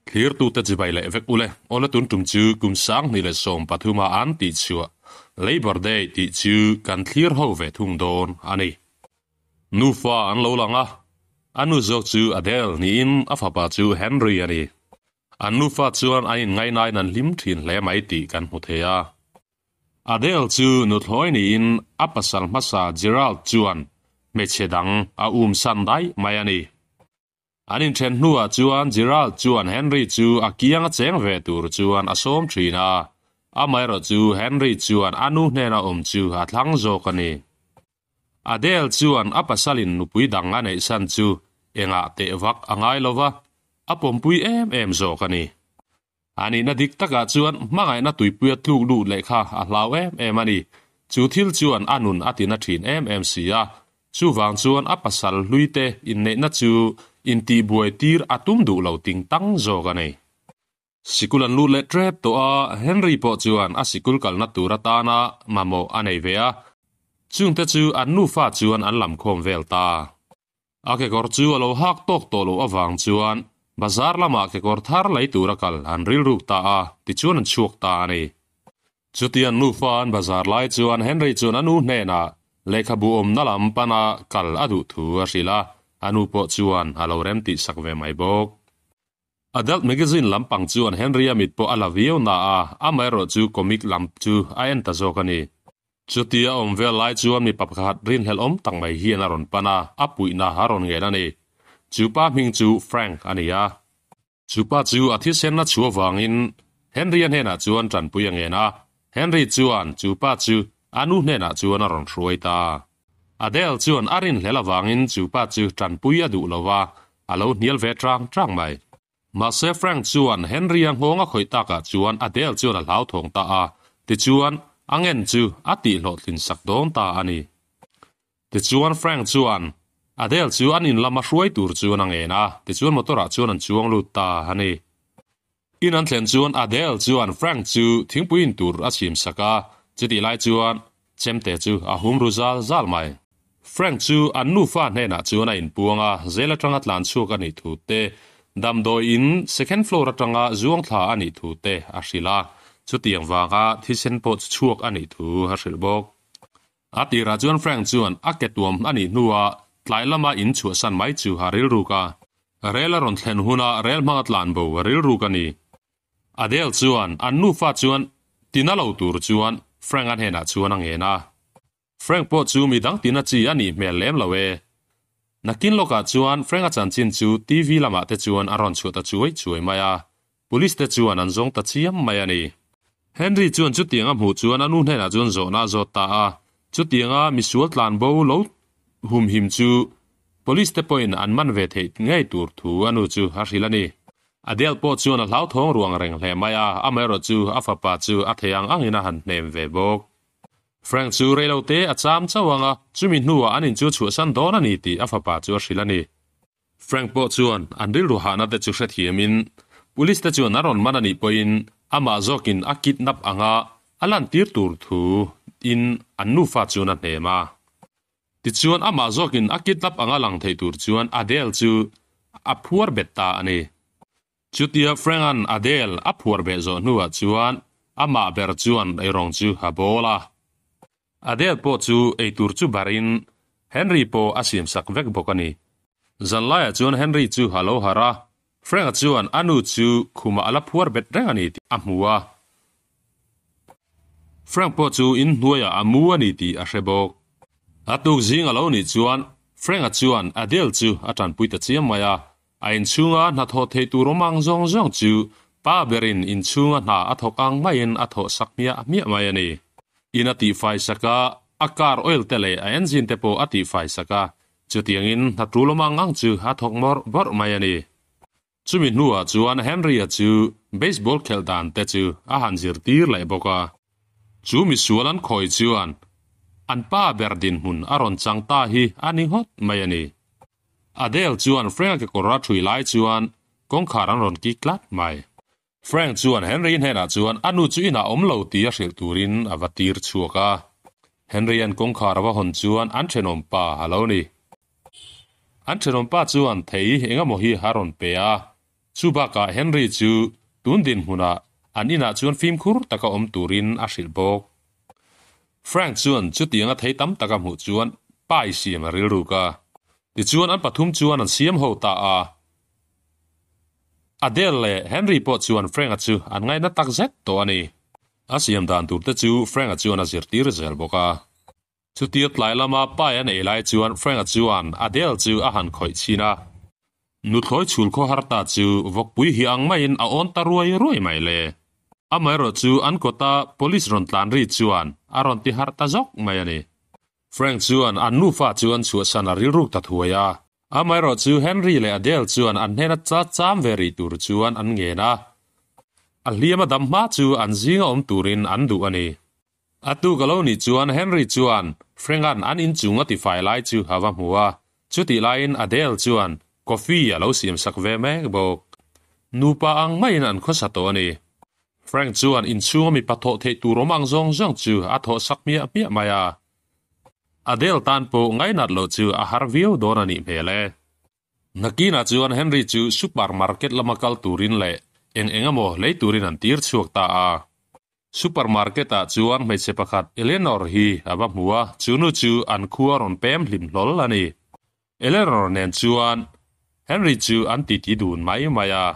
Thlirtute chibai leh vek ule, awle tun tum chu kum 2013 a an tih chhuah Labour Day tih chu kan thlir ho ve thung dawn a ni. Nufa an lo lang a, a nu zawk chu Adele niin a fapa chu Henry a ni. An nufa chuan an inngaihnain an hlim thin hle mai tih kan hmu thei a. Adele chu nuthlawi niin a pasal hmasa Gerald chuan hmeichhe dang a umsan daih mai a ni. An inthen hnuah chuan Gerald chuan Henry chu a kiang a cheng ve tur chuan a sawm thin a, amaherawh chu Henry chuan a nu hnena awm chu a thlang zawk a ni. Adele chuan a pasalin nupui dang a neihsan chu engah teh vak a ngai lo va, a pawmpui em em zawk a ni. A nihna dik takah chuan hmangaihna tuipuia tluk lut leh kha a hlau em em a ni. Chu thil chuan a nun a tina thin em em si a. Chuvang chuan a pasal hluite inneihna chu intihbuai tir a tum duh lo ting tang zawk a ni. Sikul an lut leh tep tawh a, Henry pawh chuan a sikul kalna tur atana mamawh a nei ve a. Chungte chu an nufa chuan an lamkhawm vel ta. A kekawr chu a lo hak tawk tawh loh avang chuan bazar lamah kekawr thar lei tura kal an rilruk ta a, tichuan an chhuak ta a ni. Chutiang nufa an bazar lai chuan Henry chuan a nu hnenah lehkhabu awmna lam pana kal a duh thu a hrilh a, a nu pawh chuan a lo remtih sak ve mai bawk. Adult magazine lampang chuan Henry-a mit pawh a la viau na a, amaherawh chu comic lam chu a en ta zawk a ni. Chutia awm vel lai chuan mipa pakhat rinhlelh awm tak mai hian a rawn pan a, a puihna a rawn ngen a ni. Chu pa hming chu Frank a ni a. Chu pa chu a thisenna chhu avangin Henry-a hnenah chuan tanpui a ngen a, Henry chuan chu pa chu a nu hnenah chuan a rawn hruai ta. Adele chuan a rinhlelh avangin chu pa chu tanpui a duh lo va, a lo hnial ve chang chang mai. Mahse Frank chuan Henry-a nghawng a khawih takah chuan Adele chuan a hlauthawng ta a, tichuan a ngen chu a tihhlawhtlin sak dawn ta a ni. Tichuan Frank chuan Adele chu an in lama hruai tur chuan a ngen a, tichuan motor-ah chuan an chuang lut ta a ni. In an thlen chuan Adele chuan Frank chu thingpui in tur a chhim sak a, chutih lai chuan chemte chu a hum ru zal zal mai. Frank chu an nufa hnenah chuan a inpuang a, zel atanga tlan chhuak a nih thu te, damdawi in second floor atanga zuang thla a nih thu te a hrilh a, chutiang vanga thisen pawh chu chhuak a nih thu a hrilh bawk. A tirah chuan Frank chuan a ke tuam a nih hnuah tlai lama in chhuahsan mai chu a rilruk a. Rel a rawn thlen huna rel hmanga tlan bo a rilruk a ni. Adele chuan an nufa chuan tina lo tur chuan Frank-a hnenah chuan a ngen a. Frank pawh chu mi dang tina chi a nih hmel lem lo e. Nakin lawkah chuan Frank-a chanchin chu TV lamah te chuan a rawn chhuah ta chuai chuai mai a. Police te chuan an zawng ta chiam mai a ni. Henry chuan chutiang a hmuh chuan a nu hnenah chuan zawhna a zawt ta a, chutianga misual tlan bo lo humhim chu Police te pawhin an man ve theih ngei tur thu a nu chu a hrilh a ni. Adele pawh chuan a hlauthawng ruang reng hle mai a, amaherawh chu a fapa chu a thei ang angin a han hnem ve bawk. Frank chu reilote a cham chauh ang a, chumi hnuah an in chu a chhuahsan dawn a ni tih a fapa chu a hrilh a ni. Frank pawh chuan an rilru hahna te chu hrethiamin Police te chuan a rawn man a nih pawhin amah zawkin a kidnap anga a lantir tur thu in an nufa chuan a hnem a. Tichuan amah zawkin a kidnap anga lang thei tur chuan Adele chu a phuar bet ta a ni. Chutia Frank-a'n Adele a phuar beh zawh hnuah chuan amah ber chuan eirawng chu a bawl a. Adele pawh chu eitur chu barin Henry pawh a siamsak vek bawk a ni. Zanlaiah chuan Henry chu a lo harh a, Frank-a chuan a nu chu khumah a la phuar bet reng a ni tih a hmu a. Frank pawh chu inhnuaiah a mu a ni tih a hre bawk. A tuk zing a lo nih chuan Frank-a chuan Adele chu a tanpui ta chiam mai a, A inchhunga hnathawh theih tur awm ang zawng zawng chu pa berin inchhunga hna a thawk ang maiin a thawh sak hmiah hmiah mai a ni. In a tihfai sak a, a car oil te leh a engine te pawh a tihfai sak a, chutiangin hna tul awm ang ang chu a thawk mawrh bawrh mai a ni. Chumi hnuah chuan Henry-a chu baseball khelh dan te chu a han zirtir leh bawk a. Chu misual an khawi chuan an pa ber dinhmun a rawn chang ta hi a ni ngawt mai a ni. Adele chuan Frank-a kekawr a ṭhui lai chuan kawngkhar an rawn kik tlat mai. Frank chuan Henry hnenah chuan a nu chu inah awm lo tih a hrilh turin a va tir chhuak a. Henry-a'n kawngkhar a va hawn chuan an ṭhenawm pa a lo ni. An ṭhenawm pa chuan thei engemaw hi a rawn pe a. Chubakah Henry chu tun dinhmunah an inah chuan fimkhur taka awm turin a hrilh bawk. Frank chuan chutianga thei tam tak a hmuh chuan pai siam a rilruk a. Tichuan an pathum chuan an siam ho ta a. Adele leh Henry pawh chuan Frank-a chu an ngaina tak zet tawh a ni. A siam dan tur te chu Frank-a chuan a zirtir zel bawk a. Chutia tlai lama pai an ei lai chuan Frank-a chuan Adele chu a han khawih chhin a. Nuthlawi chhul khaw har ta chu vawkpui hi ang maiin a awn ta ruai ruai mai le. Amaherawh chu an kawta police rawn tlan ri chuan a rawn ti harh ta zawk mai a ni. Frank chuan an nufa chu an chhuahsan a rilruk ta thuai a. Amaherawh chu Henry leh Adele chuan an hnena cha cham ve rih tur chuan an ngen a. A hliam a dam hma chu an zinga awm turin an duh a ni. A tuk a lo nih chuan Henry chuan Frank-a'n an inchung a tifai lai chu a va hmu a, chutih laiin Adele chuan coffee a lo siamsak ve mek bawk. Nupa ang maiin an khawsa tawh a ni. Frank chuan inchhunga mipa thawh theih tur awm ang zawng zawng chu a thawhsak hmiah hmiah mai a. Adele tan pawh ngainat loh chu a har viau dawn a nih hmel e. Nakinah chuan Henry chu super market lama kal turin leh eng eng emaw lei turin an tir chhuak ta a. Super market ah chuan hmeichhe pakhat Eleanor hi a va hmu a, chu nu chu an khua rawn pem hlim hlawl a ni. Eleanor nen chuan Henry chu an titi dun mai mai a.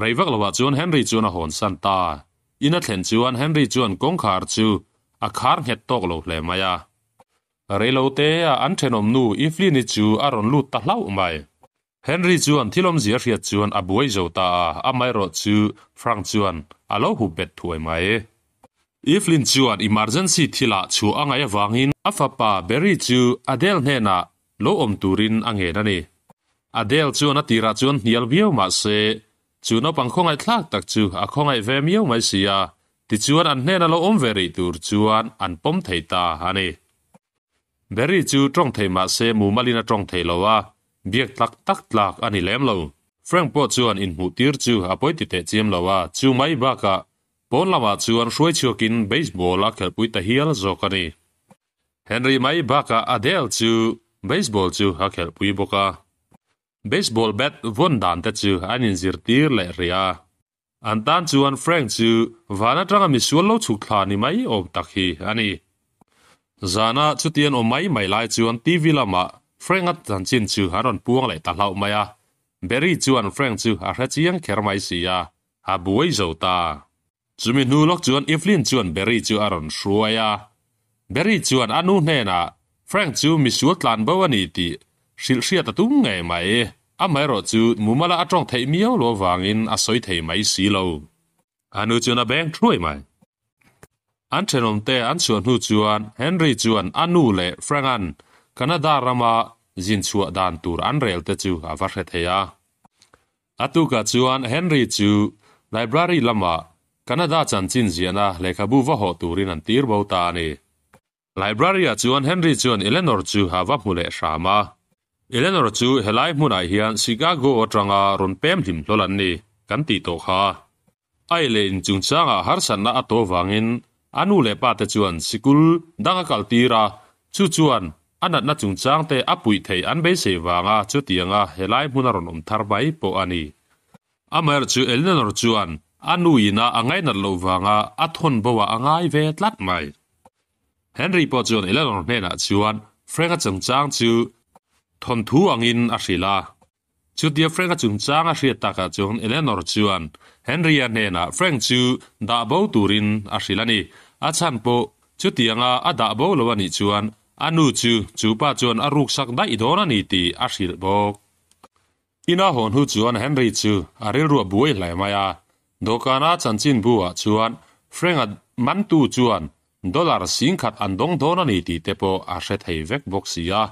Rei vak lovah chuan Henry chuan a hawn san ta. In a thlen chuan Henry chuan kawngkhar chu a khar nghet tawk lo hle mai a. Reilote a an thenawm nu Evelyn-i chu a rawn lut ta hlauh mai. Henry chuan thil awmzia hriat chuan a buai zo ta a, amaherawh chu Frank chuan a lo hup bet thuai mai. Evelyn chuan emergency thilah chhuah a ngaih avangin a fapa Barry chu Adele hnenah lo awm turin a ngen a ni. Adele chuan a tirah chuan hnial viau mah se, chu naupang khawngaihthlak tak chu a khawngaih ve miau mai si a, tichuan an hnena lo awm ve rih tur chuan an pawm thei ta a ni. Barry chu tawng thei mah se mumalin a tawng thei lo a, Biak tlak tak tlak a ni lem lo. Frank pawh chuan inhmuh tir chu a pawi ti teh chiam lo a, chu mai bakah pawn lamah chuan hruai chhuakin baseball a khelhpui ta hial zawk a ni. Henry mai bakah Adele chu baseball chu a khelhpui bawk a. Baseball bat vawn dan te chu an inzirtir leh rih a. An tan chuan Frank chu van atanga misual lo chhuk thla ni mai awm tak hi a ni. Zana chutian awm mai mai lai chuan TV lamah Frank-a chanchin chu an rawn puang leh ta hlauh mai a. Barry chuan Frank chu a hre chiang kher mai si a, a buai zo ta. Chumi hnu lawk chuan Evelyn chuan Barry chu a rawn hruai a. Barry chuan a nu hnenah Frank chu misual tlan bo a ni tih hrilh hriat a tum ngei mai. Amaherawh chu mumala a tawng theih miau lo avangin a sawi thei mai si lo. A nu chuan a beng thuai mai. An thenawmte an chhuah hnu chuan Henry chuan a nu leh Frank-a'n Canada rama zin chhuah dan tur an rel te chu a va hre thei a. A tukah chuan Henry chu library lamah Canada chanchin ziahna lehkhabu va hawh turin an tir bo ta a ni. Library-ah chuan Henry chuan Eleanor chu a va hmu leh hram a. Eleanor chu helai hmunah hian Chicago atanga rawn pem hlim hlawl an ni kan tih tawh kha. Ai leh in chungchangah harsatna a tawh vangin a nu leh pa te chuan sikul dang a kal tir a, chu chuan a natna chungchang te a puih theih an beisei vanga chutianga helai hmun a rawn awm thar mai pawh a ni. Amaherawh chu Eleanor chuan a nu ina a ngainat loh vanga a thawn bo ah a ngai ve tlat mai. Henry pawh chuan Eleanor hnenah chuan Frank-a chungchang chu thawnthu angin a hrilh a. Chutia Frank-a chungchang a hriat takah chuan Eleanor chuan Henry-a hnenah Frank chu dah bo turin a hrilh a ni. A chhan pawh chutianga a dah bo lo a nih chuan a nu chu chu pa chuan a ruksak daih dawn a ni tih a hrilh bawk. Ina haw hnu chuan Henry chu a rilru a buai hle mai a, dawhkana chanchinbu ah chuan Frank-a mantu chuan dollar singkhat an dawng dawn a ni tih te pawh a hre thei vek bawk si a,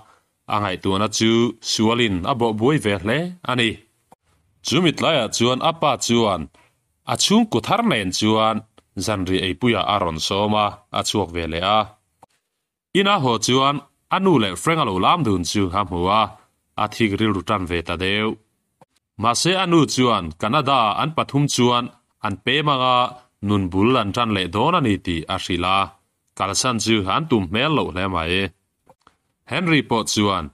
a ngaihtuahna chu sualin a bawh buai ve hle a ni. Chu mitlaiah chuan a pa chuan a chhungkaw thar nen chuan zanriah eipuiah a rawn sawm a, a chhuak ve leh a. Ina haw chuan a nu leh Frank a lo lam dun chu a hmu a, a thik rilru tan ve ta deuh. Mahse a nu chuan Canada an pathum chuan an pem anga nun bul an tan leh dawn a ni tih a hrilh a, kalsan chu an tum hmel loh hle mai. Henry pawh chuan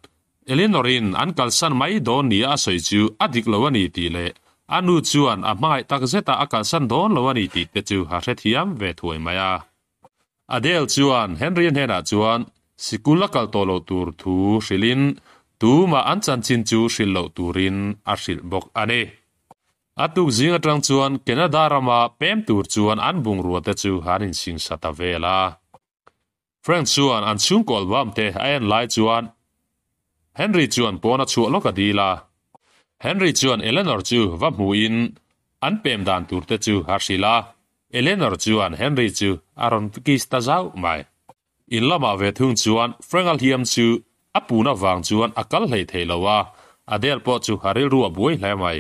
Eleanor-in an kalsan mai dawn nia a sawi chu a dik lo a ni tih leh A nu chuan a hmangaih tak zeta a kalsan dawn lo a ni tih te chu a hrethiam ve thuai mai a. Adele chuan Henry-a hnenah chuan sikul a kal tawh loh tur thu hrilhin tumah an chanchin chu hrilh loh turin a hrilh bawk a ni. A tuk zing atang chuan Canada rama pem tur chuan an bungrua te chu an insingsa ta vel a. Frank chuan an chhungkaw album te a en lai chuan Henry chuan pawn a chhuah lawk a dil a. Henry chuan Eleanor chu va hmuhin an pem dan tur te chu a hrilh a. Eleanor chuan Henry chu a rawn kiss ta zauh mai. In lamah ve thung chuan Frank a hliam chu a pun avang chuan a kal hlei thei lo a, Adele pawh chu a rilru a buai hle mai.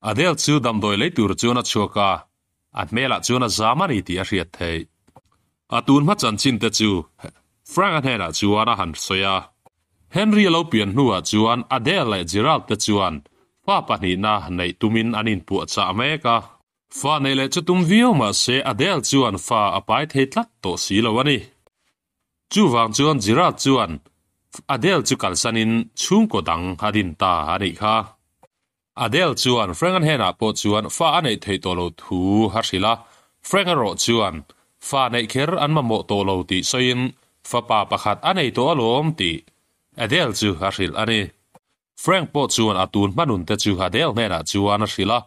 Adele chu damdawi lei tur chuan a chhuak a, A hmelah chuan a zam a ni tih a hriat theih. A tun hma chanchin te chu Frank-a hnenah chuan a han sawi a. Henry a lo pian hnuah chuan Adele leh Gerald te chuan fa pahnihna neih tumin an inpuahchah mek a. Fa neih leh chu tum viau mah se Adele chuan fa a pai thei tlat tawh si lo a ni. Chuvang chuan Gerald chuan Adele chu kalsanin chhungkaw dang a din ta a nih kha. Adele chuan Frank-a hnenah pawh chuan fa a neih theih tawh loh thu a hrilh a, Frank erawh chuan fa neih kher an mamawh tawh lo tih sawiin fapa pakhat a nei tawh alawm tih Adele chu a hrilh a ni. Frank pawh chuan a tun hmanun te chu Adele hnenah chuan a hrilh a,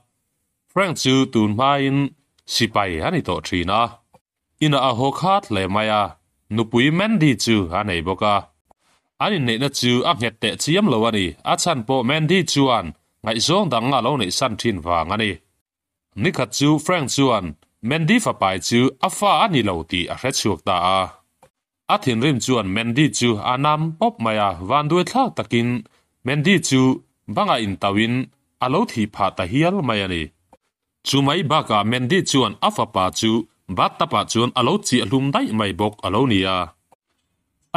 Frank chu tun hmain sipai a ni tawh thin a, Inah a haw khat hle mai a, nupui Mandy chu a nei bawk a. An inneihna chu a nghet teh chiam lo a ni, a chhan pawh Mandy chuan ngaihzawng dang a lo neihsan thin vang a ni. Nikhat chu Frank chuan Mandy fapai chu a fa a ni lo tih a hre chhuak ta a. A thinrim chuan Mandy chu a nam pawp mai a, vanduai thlak takin Mandy chu bangah intauhin a lo thih phah ta hial mai a ni. Chu mai bakah Mandy chuan a fapa chu bathtub-ah chuan a lo chiah hlum daih mai bawk a lo ni a.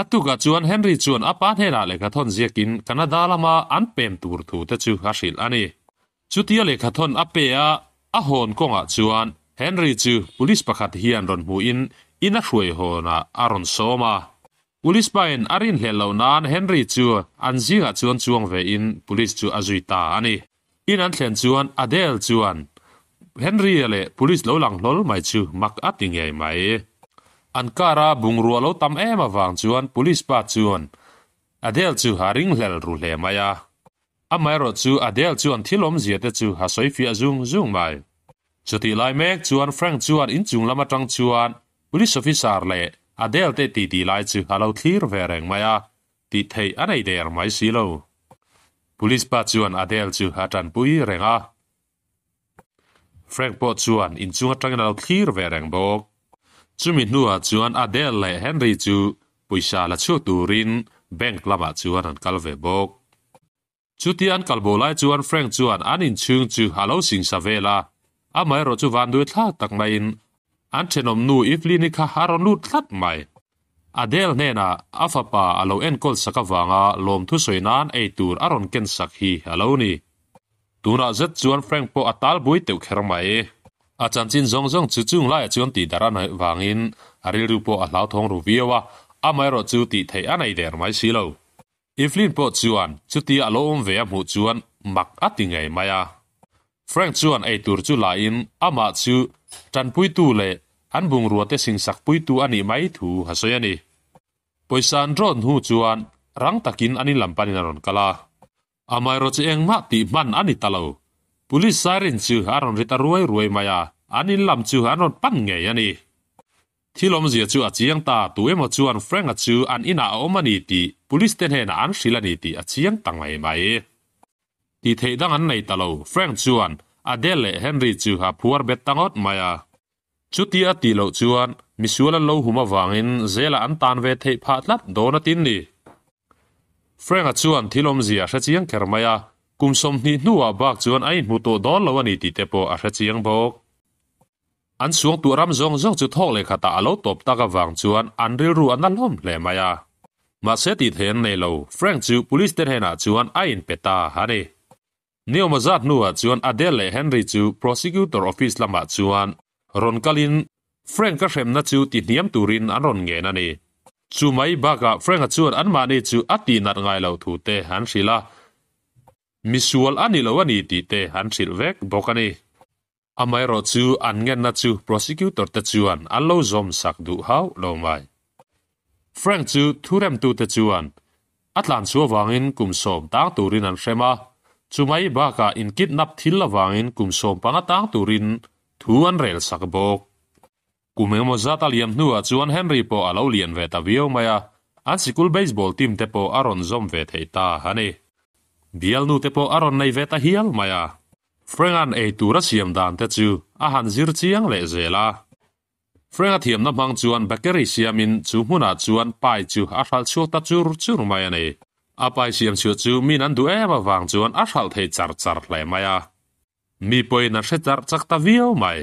A tukah chuan Henry chuan a pa hnenah lehkhathawn ziakin Canada lama an pem tur thu te chu a hrilh a ni. Chutia lehkhathawn a pe a, a hawn kawngah chuan Henry chu police pakhat hian rawn hmuhin in a hruai hawnah a rawn sawm a. Police pain a rinhlelh loh nan Henry chu an zingah chuan chuang vein police chu a zui ta a ni. In an thlen chuan Adele chuan Henry-a leh police lo lang hlawl mai chu mak a ti ngei mai. An car-a bungrua lo tam em avang chuan police pa chuan Adele chu a ringhlel ru hle mai a. Amaherawh chu Adele chuan thil awmzia te chu a sawi fiah zung zung mai. Chutih lai mek chuan Frank chuan inchung lam atang chuan police officer leh Adele te titi lai chu a lo thlir ve reng mai a, Tih theih a nei der mai si lo. Police pa chuan Adele chu a tanpui reng a. Frank pawh chuan inchung atangin a lo thlir ve reng bawk. Chumi hnuah chuan Adele leh Henry chu pawisa la chhuak turin bank lamah chuan an kal ve bawk. Chutia an kal bo lai chuan Frank chuan an inchhung chu a lo singsa vel a, amaherawh chu vanduai thlak tak maiin an thenawm nu Evelyn-i kha a rawn lut tlat mai. Adele hnenah a fapa a lo enkawl sak avanga lawmthu sawi nan ei tur a rawn ken sak hi a lo ni. Tunah zet chuan Frank pawh a tal bui teuh kher mai. A chanchin zawng zawng chu chung laiah chuan tih darh a naih vangin a rilru pawh a hlauthawng ru viau a, amaherawh chu tih theih a nei der mai si lo. Evelyn pawh chuan chutia a lo awm ve a hmuh chuan mak a ti ngei mai a. Frank chuan eitur chu lahin amah chu tanpuitu leh an bungrua te singsakpuitu a nih mai thu a sawi a ni. Pawisa an drawn hnu chuan rang takin an in lam panin a rawn kal a. Amaherawh chu engmah tih hman a ni ta lo. Police siren chu a rawn ri ta ruai ruai mai a, an in lam chu an rawn pan ngei a ni. Thil awmzia chu a chiang ta, tu emaw chuan Frank-a chu an inah a awm a ni tih police te hnenah an hrilh a ni tih a chiang ta ngei mai. Tih theih dang an nei ta lo, Frank chuan Adele leh Henry chu a phuar bet ta ngawt mai a. Chuti a tih loh chuan misual an lo hum avangin zelah an tan ve theih phah tlat dawn a tin ni. Frank-a chuan thil awmzia a hre chiang kher mai a, kum 20 hnuah bak chuan a inhmu tawh dawn lo a ni tih te pawh a hre chiang bawk. An suangtuah ram zawng zawng chu thawk leh khatah a lo tawp tak avang chuan an rilru a na hlawm hle mai a. Mahse tih theih an nei lo, Frank chu police te hnenah chuan a inpe ta a ni. Niawma zat hnuah chuan Adele leh Henry chu prosecutor office lamah chuan rawn kalin Frank-a hremna chu ti hniam turin an rawn ngen a ni. Chu mai bakah Frank-a chuan anmahni chu a tihnat ngai loh thu te an hrilh a. Misual a ni lo a ni tih te an hrilh vek bawk a ni. Amaherawh chu an ngenna chu prosecutor te chuan an lo zawm sak duh hauh lo mai. Frank chu thuremtute chuan a tlanchhuah avangin kum sawm tang turin an hrem a, chumai bakah in kidnap thil avangin kum 15 tang turin thu an rel sak bawk. Kum engemaw zat a liam hnuah chuan Henry pawh a lo lian ve ta viau mai a, an sikul baseball team te pawh a rawn zawm ve thei ta a ni. Bialnu te pawh a rawn nei ve ta hial mai a. Frank-a'n ei tur a siam dan te chu a han zir chiang leh zel a. Frank-a thiamna hmang chuan bakery siamin chu hmunah chuan pie chu a hralh chhuak ta chur chur mai a ni. A pie siam chhuah chu min an duh em avang chuan a hralh thei char char hle mai a. Mi pawhin a hre charh chak ta viau mai.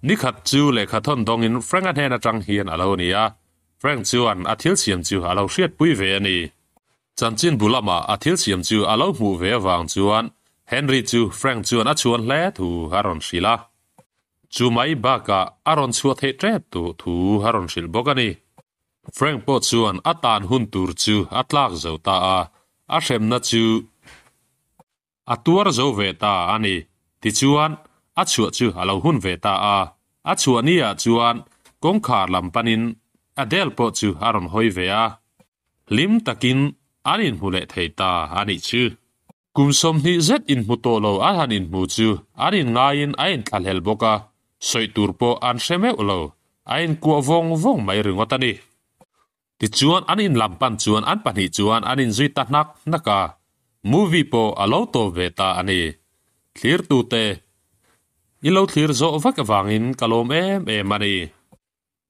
Nikhat chu lehkha thawn dawngin Frank-a hnen atang hian a lo ni a, Frank chuan a thil siam chu a lo hriatpui ve a ni. Chanchin bu lamah a thil siam chu a lo hmuh ve avang chuan Henry chu Frank chuan a chhuan hle thu a rawn hrilh a. Chu mai bakah a rawn chhuah theih tep duh thu a rawn hrilh bawk a ni. Frank pawh chuan a tan hun tur chu a tlak zo ta a, a hremna chu A tuar zo ve ta a ni. Tichuan, a chhuah chu a lo hun ve ta a. A chhuah ni ah chuan kawngkhar lam panin Adele pawh chu a rawn hawi ve a. Hlim takin an inhmu leh thei ta a nih chu. Kum 20 zet inhmu tawh lo an han inhmu chu an inngaiin a inthlahlel bawk a, sawi tur pawh an hre meuh lo, a inkuah vawng vawng mai ringawt a ni. Tichuan an in lam pan chuan an pahnih chuan an inzui ta hnak hnak a, movie pawh a lo tawp ve ta a ni. Thlirtute, i lo thlir zawh vek avangin ka lawm em em a ni.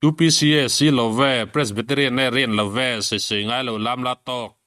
UPCA si lo ve, Presbyterian e rian lo ve, sawi sawi ngai lo lam la tawk.